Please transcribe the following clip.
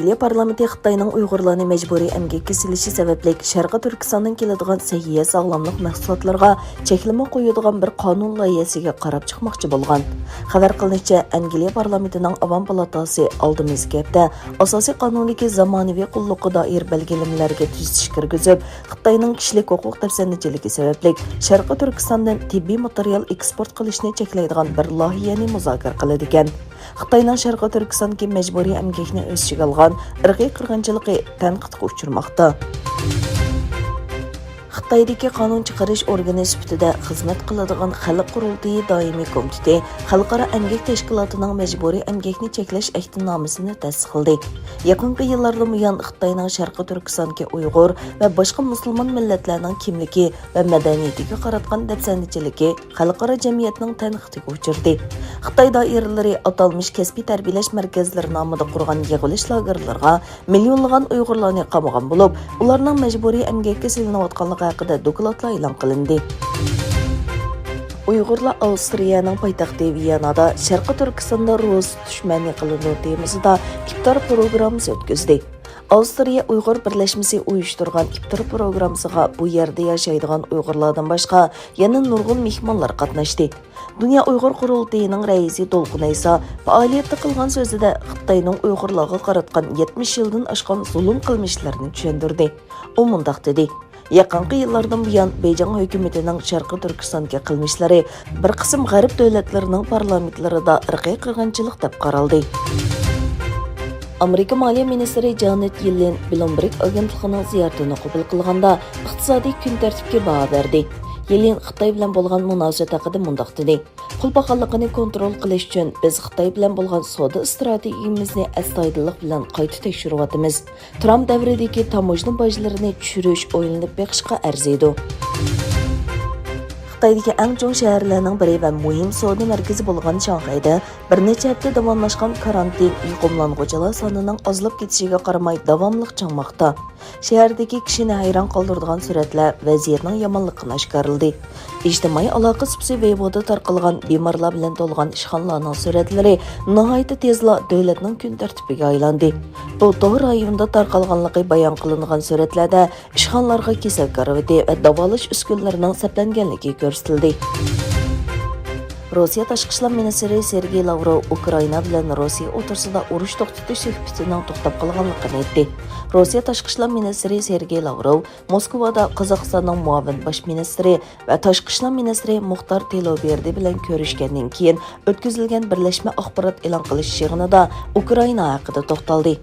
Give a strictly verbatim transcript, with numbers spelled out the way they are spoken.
ئەنگلىيە پارلامېنتى خىتاينىڭ ئۇيغۇرلارنى مەجبۇرىي ئەمگەككە سېلىشى سەۋەبلىك شەرقىي تۈركىستاندىن كېلىدىغان سەھىيە ساغلاملىق مەھسۇلاتلىرىغا چەكلىمە قويىدىغان بىر قانۇن لايىھەسىگە قاراپ چىقماقچى بولغان. خەۋەر قىلىنىشىچە، ئەنگلىيە پارلامېنتىنىڭ ئاۋام پالاتاسى ئالدىمىزدىكى ھەپتە ئاساسىي قانۇندىكى زامانىۋى قۇللۇققا دائىر بەلگىلىمىلەرگە تۈزىتىش كىرگۈزۈپ، خىتاينىڭ كىشىلىك ھوقۇق دەپسەندىچىلىكى سەۋەبلىك شەرقىي تۈركىستاندىن تېببىي ماتېرىيال ئېكسپورت قىلىشنى چەكلەيدىغان بىر لايىھەنى مۇزاكىرە قىلىدىكەن. خىتاينىڭ شەرقىي تۈركىستاندىكى مەجبۇرىي ئەمگەكنى ئۆز ئىچىگە ئالغان ئىرقىي قىرغىنچىلىقى تەنقىدكە ئۇچرىماقتا. خىتايدىكى قانۇن چىقىرىش ئورگىنى سۈپىتىدە خىزمەت قىلىدىغان خەلق قۇرۇلتىيى دائىمىي كومىتېتى خەلقئارا ئەمگەك تەشكىلاتىنىڭ مەجبۇرىي ئەمگەكنى چەكلەش ئەھدىنامىسىنى تەستىقلىدى. يېقىنقى يىللاردىن بۇيان خىتاينىڭ شەرقىي تۈركىستاندىكى ئۇيغۇر ۋە باشقا مۇسۇلمان مىللەتلەرنىڭ كىملىكى ۋە مەدەنىيىتىگە قاراتقان دەپسەندىچىلىكى خەلقئارا جەمئىيەتنىڭ تەنقىدىگە ئۇچرىدى. خىتاي دائىرىلىرى ئاتالمىش كەسپىي تەربىيەلەش مەركەزلىرى نامىدا قۇرغان يىغىۋېلىش لاگېرلىرىغا مىليونلىغان ئۇيغۇرلارنى قامىغان بولۇپ، ئۇلارنىڭ مەجبۇرىي ئەمگەككە سېلىنىۋاتقانلىقى ھەققىدە دوكلاتلار ئېلان قىلىندى. ئۇيغۇرلار ئاۋسترىيەنىڭ پايتەختى ۋىيانادا شەرقىي تۈركىستاندا روزا تۇتۇش مەنئى قىلىنىدۇ تېمىسىدا ئىپتار پروگراممىسى ئۆتكۈزدى. ئاۋسترىيە ئۇيغۇر بىرلەشمىسى ئۇيۇشتۇرغان ئىپتار پروگراممىسىغا بۇ يەردە ياشايدىغان ئۇيغۇرلاردىن باشقا يەنە نۇرغۇن مېھمانلار قاتناشتى. دۇنيا ئۇيغۇر قۇرۇلتىيىنىڭ رەئىسى دولقۇن ئەيسا پائالىيەتتە قىلغان سۆزىدە خىتاينىڭ ئۇيغۇرلارغا قاراتقان يەتمىش يىلدىن ئاشقان زۇلۇم قىلمىشلىرىنى چۈشەندۈردى. ئۇ مۇنداق دېدى، يېقىنقى يىللاردىن بۇيان بېيجىڭ ھۆكۈمىتىنىڭ شەرقىي تۈركىستاندىكى قىلمىشلىرى بىر قىسىم غەرب دۆلەتلىرىنىڭ پارلامېنتلىرىدا ئىرقىي قىرغىنچىلىق دەپ قارالدى. ئامېرىكا مالىيە مىنىستىرى جانېت يېللېن بلومبېرگ ئاگېنتلىقىنىڭ زىيارىتىنى قوبۇل قىلغاندا، ئىقتىسادىي كۈن تەرتىپكە باھا بەردى. يېللېن خىتاي بىلەن بولغان مۇناسىۋەت ھەققىدە مۇنداق دېدى، پۇل پاخاللىقىنى كونترول قىلىش ئۈچۈن بىز خىتاي بىلەن بولغان سودا ئىستراتېگىيىمىزنى ئەستايىدىللىق بىلەن قايتا تەكشۈرۈۋاتىمىز. ترامپ دەۋرىدىكى تاموژنا باجلىرىنى چۈشۈرۈش ئويلىنىپ بېقىشقا ئەرزىيدۇ. خىتايدىكى ئەڭ چوڭ شەھەرلەرنىڭ بىرى ۋە مۇھىم سودا مەركىزى بولغان شاڭخەيدە بىر نەچچە ھەپتە داۋاملاشقان كارانتىن يۇقۇملانغۇچىلار سانىنىڭ ئازلاپ كېتىشىگە قارىماي داۋاملىق چىڭماقتا. شەھەردىكى كىشىنى ھەيران قالدۇرىدىغان سۈرەتلەر ۋەزىيەتنىڭ يامانلىقىنى ئاشكارىلىدى. ئىجتىمائىي ئالاقە سۇپىسى ۋېيبودا تارقالغان بىمارلار بىلەن تولغان ئىشخانىلارنىڭ سۈرەتلىرى ناھايىتى تېزلا دۆلەتنىڭ كۈن تەرتىپىگە ئايلاندى. بۇ تور رايونىدا تارقالغانلىقى بايان قىلىنغان سۈرەتلەردە ئىشخانىلارغا كېسەل كارىۋىتى ۋە داۋالاش ئۈسكۈنىلىرىنىڭ سەپلەنگەنلىكى كۆرسىتىلدى. روسىيە تاشقى ئىشلار مىنىستىرى سېرگېي لاۋروۋ ئۇكرائىنا بىلەن روسىيە ئوتتۇرىسىدا ئۇرۇش توختىتىش سۆھبىتىنىڭ توختاپ قالغانلىقىنى ئېيتتى. روسىيە تاشقى ئىشلار مىنىستىرى سېرگېي لاۋروۋ موسكۋادا قازاقىستاننىڭ مۇئاۋىن باش مىنىستىرى ۋە تاشقى ئىشلار مىنىستىرى مۇختار تىلوبېردى بىلەن كۆرۈشكەندىن كېيىن ئۆتكۈزۈلگەن بىرلەشمە ئاخبارات ئېلان قىلىش يىغىنىدا ئۇكرائىنا ھەققىدە توختالدى.